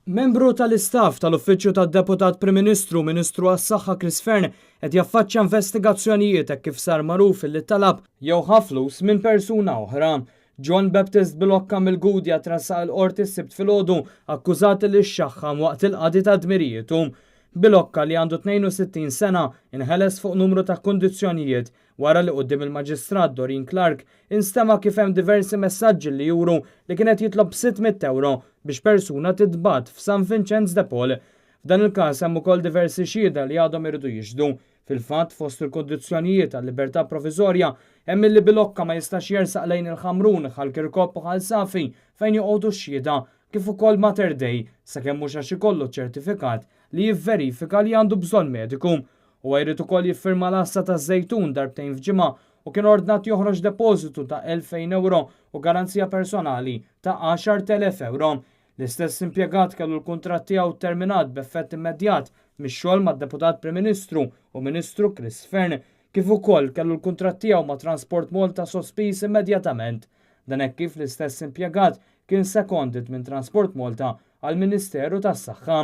Membru tal-istaff tal-Uffiċċju tad-Deputat Prim Ministru u Ministru għas-Saħħa Chris Fearne qed jaffaċċja investigazzjonijiet hekk kif sar magħruf li talab jew ħa flus minn persuna oħra. John Baptist Bilocca mill-Gudja tressaq il-Qorti s-Sibt filgħodu akkużat li xxaħħam waqt il-qadi ta' dmirijietu. Bilocca li għandu 62 sena inħeles fuq numru ta' kundizzjonijiet wara li quddiem il-Maġistrat Doreen Clarke instema' kif hemm diversi messaġġi li juru li kien qed jitlob 600 ewro biex persuna titbagħat f'San Vincenz de Paul. F'dan il-każ hemm ukoll diversi xhieda li għadhom iridu jixhdu. Fil-fatt, fost il-kundizzjonijiet għal-libertà proviżorja hemm illi Bilocca ma jistax jersaq lejn il-Ħamrun, Ħal Kirkop u Ħal Safi fejn joqogħdu x-xhieda, kif ukoll Mater Dei, sakemm mhux għax ikollu ċertifikat li jivverifika li għandu bżonn mediku. Huwa jrid ukoll jiffirma l-għassa taż-Żejtun darbtejn f'ġimgħa u kien ordnat joħroġ depożitu ta' 2,000 ewro u garanzija personali ta' 10,000 ewro. L-istess impjegat kellu l-kuntratt tiegħu terminat b'effett immedjat mix-xogħol mad-Deputat Prim Ministru u Ministru Chris Fearne, kif ukoll kellu l-kuntratt tiegħu ma' Transport Malta sospiż immedjatament. Dan hekk kif l-istess impjegat kien seconded minn Transport Malta għall-Ministeru tas-Saħħa.